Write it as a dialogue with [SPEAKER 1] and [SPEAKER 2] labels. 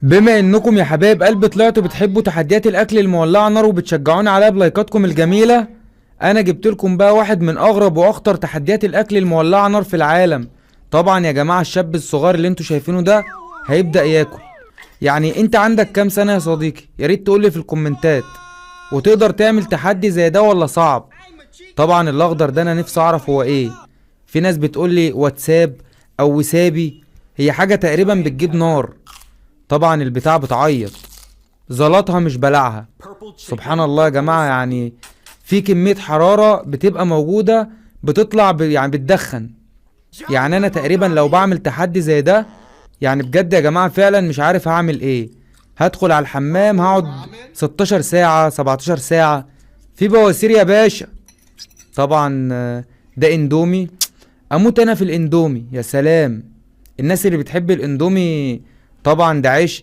[SPEAKER 1] بما انكم يا حبايب قلبي طلعتوا بتحبوا تحديات الاكل المولعه نار وبتشجعوني عليها بلايكاتكم الجميلة، انا جبت لكم بقى واحد من اغرب واخطر تحديات الاكل المولعه نار في العالم. طبعا يا جماعة الشاب الصغير اللي انتوا شايفينه ده هيبدا ياكل. يعني انت عندك كام سنة يا صديقي؟ يا ريت تقولي في الكومنتات. وتقدر تعمل تحدي زي ده ولا صعب؟ طبعا الاخضر ده انا نفسي اعرف هو ايه. في ناس بتقولي واتساب او وسابي، هي حاجة تقريبا بتجيب نار. طبعا البتاع بتعيط، زلطها مش بلعها. سبحان الله يا جماعة، يعني في كمية حرارة بتبقى موجودة بتطلع يعني بتدخن. يعني انا تقريبا لو بعمل تحدي زي ده يعني بجد يا جماعة فعلا مش عارف هعمل ايه. هدخل على الحمام هقعد 16 ساعة 17 ساعة. في بواسير يا باشا. طبعا ده اندومي، اموت انا في الاندومي. يا سلام، الناس اللي بتحب الاندومي طبعا ده عشق.